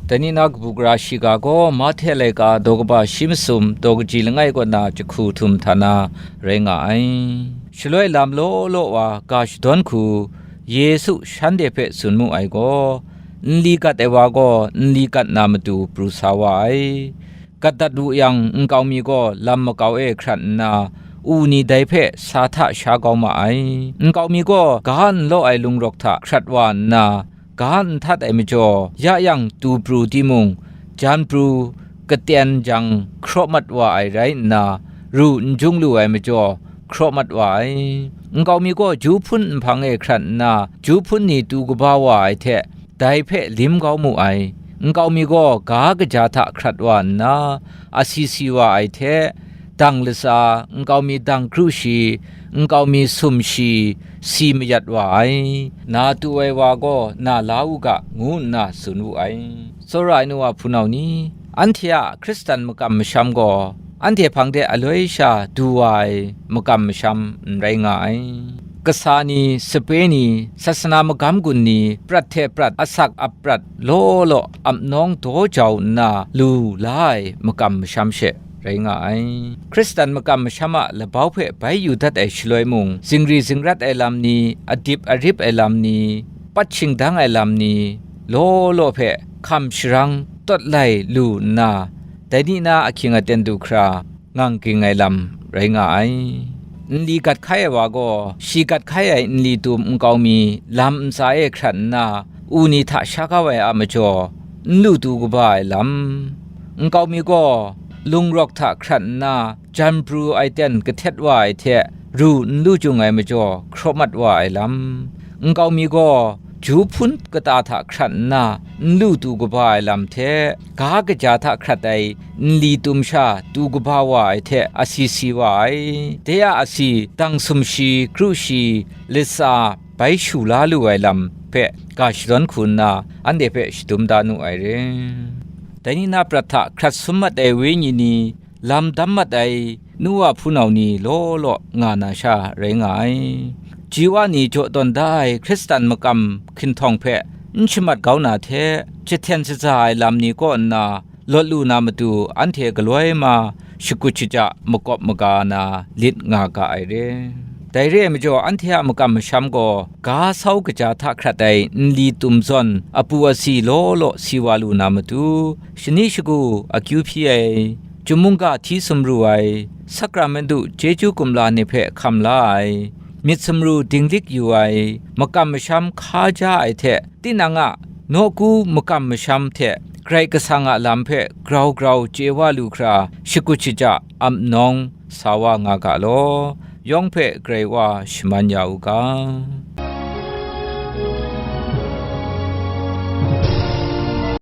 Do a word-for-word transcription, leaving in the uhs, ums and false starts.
Dai ni na kabu gara shiga gaw Mahte laika daw kaba shi masum daw kaji langai kaw na jahku htum hta na rai nga ai. Shaloi lam law law wa ga shadawn hku, Yesu shanhte hpe tsun mu ai gaw, nli gat ai wa gaw nli gat na matu pru sa wa ai. Gat dat wu yang, nkau mi gaw lam makau e hkrat nna, u ni dai hpe sa hta sha kau ma ai. Nkau mi gaw ga n law ai lungrawk hta hkrat wa nna, ga n htat ai majaw, ya yang tu pru timung, jan pru, katen jang hkraw mat wa ai rai nna, ru n jung lu ai majaw, hkraw mat wa ai. Nkau mi gaw ju hpun nhpang e hkrat nna, ju hpun ni tu kaba wa ai hte, dai hpe lim kau mu ai. Nkau mi gaw ga kaja hta hkrat wa nna, asi si wa ai hte, dang latsa, nkau mi dang kru shi, nkau mi sum shi, si mayat wa ai. Na tu ai wa gaw na la u ga, ngu nna tsun wu ai. Tsawra ai nu wa hpunau ni, anhte a Hkristan makam masham gaw, anhte hpang de aloi sha du wa ai makam masham n rai nga ai. Kasa ni, sape ni, sasana magam gun ni, prat hte prat, asak ap prat, law law, ap nawng daw jau nna lu la ai makam masham she rai nga ai. Hkristan makam masham a labau hpe bai yu dat ai shaloi mung, zingri zingrat ai lam ni, adip arip ai lam ni, pat shingdang ai lam ni, law law hpe hkam sharang tawt lai lu nna, dai ni na ahkying aten du hkra, ngang ging ai lam rai nga ai. Nli gat hkai ai wa gaw, shi gat hkai ai nli tum nkau mi lam ntsa e hkrat nna, u ni hta sha kau ai a majaw, n lu tu kaba ai lam. Nkau mi gaw, lungrawk hta hkrat nna, jan pru ai ten kahtet wa ai hte, ru n lu jung ai majaw, hkraw mat wa ai lam. Nkau mi gaw, ju hpun kata hta hkrat nna, n lu tu kaba ai lam hte, ga kaja hta hkrat ai nli tum sha tu kaba wa ai hte asi si wa ai. De a asi, dang sumshi, kru shi, latsa, bai shu la lu ai lam hpe ga shadawn hku nna, anhte hpe shadum da nu ai re. Dai ni na prat hta hkrat sum mat ai wenyi ni, lam dam mat ai nu wa hpunau ni law law nga na sha rai nga ai. Ji wa ni jaw tawn da ai Hkristan makam hkinhtawng hpe n shamat kau na hte, jahten shaza ai lam ni kaw nna lawt lu na matu, anhte galoi ma shakut shaja makawp maga na lit nga ga ai re. Dai re ai majaw, anhte a makam masham gaw ga sau kaja hta hkrat ai nli tum zawn apu asi law law si wa lu na matu, shani shagu akyu hpyi ai, chyum mungga hti sumru ai, sakramentu chyeju kumla ni hpe hkam la ai, myit sumru dinglik yu ai, makam masham hka ja ai hte, tinang a nawku makam masham hte Karai Kasang a lam hpe grau grau chye wa lu hkra, shakut shaja ap nawng sa wa nga ga law, yawng hpe Karai Wa shaman ya u ga.